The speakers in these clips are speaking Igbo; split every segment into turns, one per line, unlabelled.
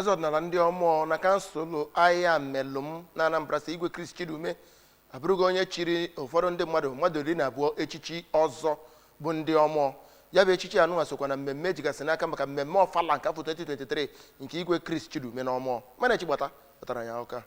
Eze ọdịnala ndị Ọmụọ na kansụl Ayamelụm na Anambra Steeti, Igwe Chris Chidume, abụrụgo onye chiri ụfọdụ ndị mmadụ, mmadụ 12 echichi ọzọ bụ ndị Ọmụọ. Ya bụ echichi anụnwa sokwa na mmemme ejigasị n'aka maka mmemme Ọfala nke afọ 2023 nke Igwe Chris Chidume na Ọmụọ. Mana Chigbata pụtara ya ụka.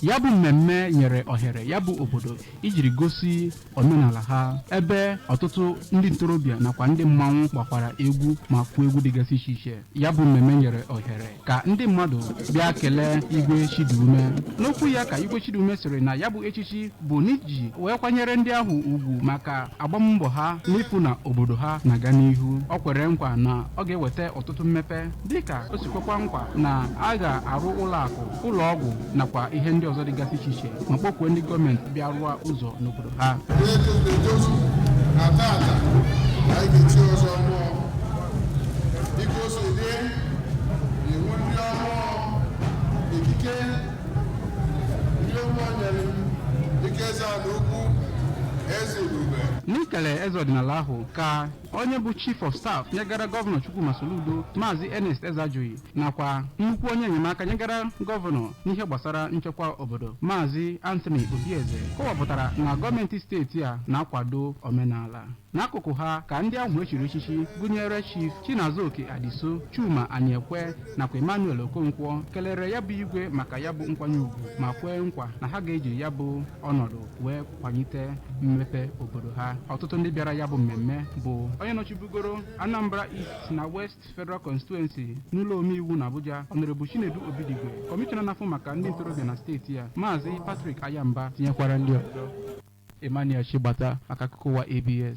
Ya bụ mmemme nyere ohere ya bụ obodo ijiri gosi omenala ha, ebe ọtụtụ ndị ntorobịa nakwa ndị mmanwụ gbakwara egwu ma kwuo egwu dịgasị iche iche. Ya bụ mmemme nyere ohere ka ndị mmadụ bịa kelee Igwe Chidume. N'okwu ya ka Igwe Chidume sịrị na ya bụ echichi bụ n'iji wee kwanyere ndị ahụ ugwu maka agbammbọ ha n'ịfụ na obodo ha na-aga n'ihu. Ọ kwere nkwa na ọ ga-eweta ọtụtụ mmepe, dịka o si kwekwa nkwa na a ga-arụ ụlọ akụ, ụlọ ọgwụ nakwa ihe ndị ọzọ dịgasị iche iche, ma kpọkwuo ndị gọọmenti bịa rụọ ụzọ n'obodo ha.
Etozuru etozu na tata anyị ga-echi ọzọ mmụọ dịka o si dị iwu ndị ọhụụ, ikike ndị ọmụọ nyere m dịka eze ala ukwu, eze ebube.
N'ikele eze ọdịnala ahụ ka onye bụ chief of staff nyegara Gọvanọ Chukwuma Soludo, Maazị Ernest Ezeajughi, nakwa nnukwu onye enyemaka nyegara gọvanọ n'ihe gbasara nchekwa obodo, Maazị Anthony Obieze, kọwapụtara na gọọmenti steeti a na-akwado omenala. N'akụkụ ha ka ndị ahụ echiri echichi, gụnyere Chief Chinazoke Adiso, Chuma Anyekwe nakwa Emmanuel Okonkwo, kelere ya bụ igwe maka ya bụ nkwanye ugwu, ma kwee nkwa na ha ga-eji ya bụ ọnọdụ wee kwalite mmepe obodo ha. Ọtụtụ ndị bịara ya bụ mmemme bụ onye nọchibugoro Anambra East na West Federal Constituency n'ụlọ omeiwu na Abuja, Honorable Chinedu Obidigwe, kọmishọna na-afụ maka ndị ntorobịa na steeti a, Maazị Patrick Ayamba, tinyekwara ndị ọzọ. Emmanuel Chigbata maka akụkọ ụwa ABS.